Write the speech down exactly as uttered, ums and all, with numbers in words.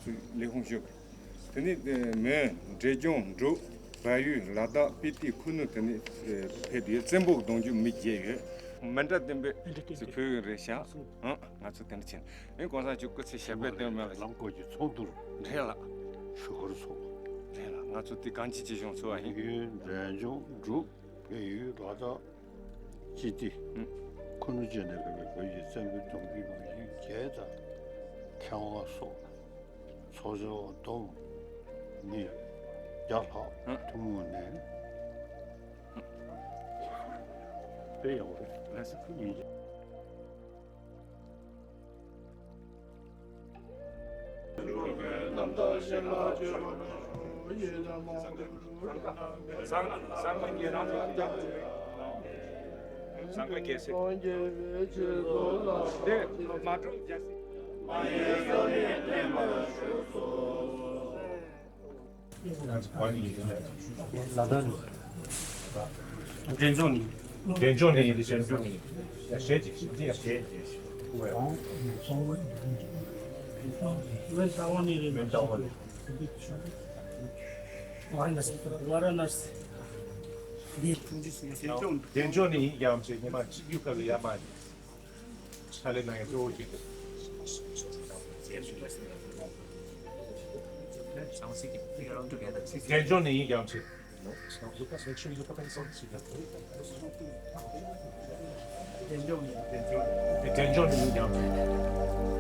ལས་ཁུངས་ཞུགས། དེ་ནས་མོན། འབྲས་ལྗོངས། འབྲུག་བལ་ཡུལ། ལ་དྭགས། སྤི་ཏི། ཁུ་ནུ། དེ་ནས་ཕེབས་ཏེ་བཙན་པོ་གདུང་རྒྱུད་མི་བརྒྱད་ཡོད། མི་འདྲ་དེ་འབད་ཚེ་ཕུལ་གི་རེད་ཤག་ཨང་། ང་ཚོ་དེ་འདྲ་བྱས་ནས། ཨེ། གོང་ས་མཆོག་སྐུ་ཚེ་ཞབས་པད་བརྟན་མ་ལ། ལམ་སྐོར་གྱི་ཚོགས་འདུར་རེད་ལགས། ཞུ་སྒོར་ཚོགས། རེད་ལགས། ང་ཚོ་དེ་གངས་སྐྱིད་ཆེ་ཆུང་ཚོ་བ་ཡིན། ཡུན། འབྲས་ལྗོངས། འབྲུག་བལ་ཡུལ། ལ་དྭགས། སྤི་ཏི། ཁུ་ནུ་བཅས་ནས་ཕེབས་པའི་བོད་ཀྱི་བཙན་པོའི་གདུང་རྒྱུད་མི་བཞི་བརྒྱད་དང་། མཁས་དབང་སོགས་ཚོགས་ཆུང་བསྡོམས་མི་བརྒྱ་ལྷག་ཐུན་མོང་ནས་དཔེ་ཡག་པོ་རེད། འབྲས་ལྗོངས་ནས། འབྲས་ལྗོངས་ནས་ཡིན། འབྲས་ལྗོངས་ནས་ཡིན། ཞལ་འཇུག་ནས་ཡིན། ཡ། ཞལ་གྱིས། ཞལ་གྱིས། ཞལ་གྱིས། ཝེན་ཏའོ་ནས་རེད། ཝེན་ཏའོ་ནས། ཝ་ར་ཎ་སི། ཝ་ར་ཎ་སི། འདི་འབྲས་ལྗོངས་ནས་ཡིན། ཡང་ཅིག་ཉི་མ་གཅིག་གི་སྐབས་ལ་ཡར་མར་ཕྱག་ལས་གནང་ཡ་གཙོ་བོ་གཅིག་འདུག་འབྲས་ལྗོངས་ནས་ཡིན། ཡང་ཅིག་འབྲས་ལྗོངས་ནས་ཡིན། ཡང་ཅིག